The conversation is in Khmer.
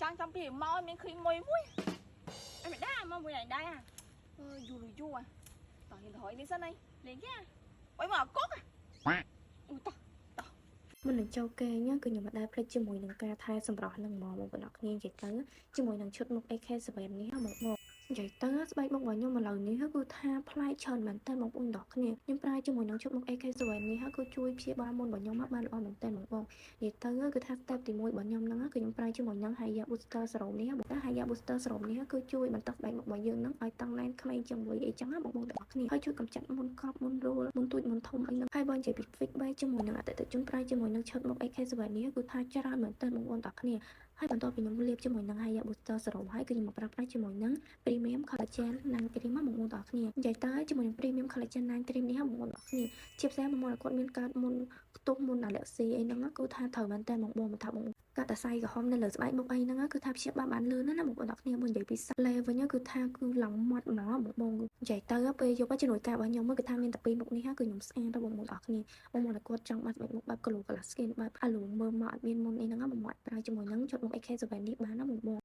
ចាំងចាំពីមកមានឃើញមួយមួយអីមិនដែរមកមួយឯងដែរអឺយូរយូរតោះយើងទៅហើយនេះសិនអីលេងគេអុយមកកុកអូតោះ មុននឹងចូលគេងគឺខ្ញុំមិនដែលភ្លេចជាមួយនឹងការថែសម្រស់នឹងហ្មងបងប្អូនអរគ្នានិយាយទៅជាមួយនឹងឈុតមុខ AK7 នេះមកមកនិយាយទៅស្បែកមុខរបស់ខ្ញុំឥឡូវនេះគឺថាប្លែកច្រើនមែនតើបងប្អូនទាំងគ្នាខ្ញុំប្រើជាមួយនឹងឈុតមុខ AK7 នេះគឺជួយព្យាបាលមុនរបស់ខ្ញុំបានល្អមែនតើបងប្អូននិយាយទៅគឺថា step ទី1របស់ខ្ញុំហ្នឹងគឺខ្ញុំប្រើជាមួយនឹង Hya Booster Serum នេះបង Hya Booster Serum នេះគឺជួយបន្តស្បែកមុខរបស់យើងហ្នឹងឲ្យតឹងណែនក្មេងជាងវ័យអីចឹងណាបងប្អូនទាំងអស់គ្នាហើយជួយកម្ចាត់មុនកប់មុនរោលមុនទូចមុនធំអីហ្នឹងហើយបើនិយាយពី feedback ជាមួយនឹងអតិថិជនប្រើជាមួយនឹងឈុតមុខ AK7 នេះគឺថាច្រើនមែនតើបងប្អូនទាំងអស់គ្នាហើយបន្ទាប់ពីខ្ញុំលាបជាមួយនឹង Hya Booster Serum ហើយគឺខ្ញុំមកប្រើប្រាស់ជាមួយនឹង Premium Collagen Night Cream បងប្អូនទាំងអស់គ្នានិយាយទៅជាមួយនឹង Premium Collagen Night Cream នេះបងប្អូនទាំងអស់គ្នាជាពិសេសបងប្អូនគាត់មានកើតមុនខ្ទះមុនអាឡែស៊ីអីហ្នឹងគឺថាត្រូវមែនតើបងប្អូនមិនថាបងកាត់តែសៃក្រហមនៅលើស្បែកមុខអីហ្នឹងគឺថាព្យាបាលបានលឿនណាស់ណាបងប្អូនទាំងគ្នាមុននិយាយពីសាលេវិញគឺថាគឺឡើងមាត់ហ្មងបងបងនិយាយទៅពេលយប់ជំនួយការរបស់ខ្ញុំគឺថាមានតែពីរមុខនេះគឺខ្ញុំស្អាតទៅបងប្អូនទាំងគ្នាបងប្អូនគាត់ចង់បានស្បែកមុខបែប glow glass skin បែបអាលូមើលមកអត់មានមុនអីហ្នឹងបងប្អូនប្រើជាមួយនឹងឈុតមុខ AK7 នេះបានណាបងបង។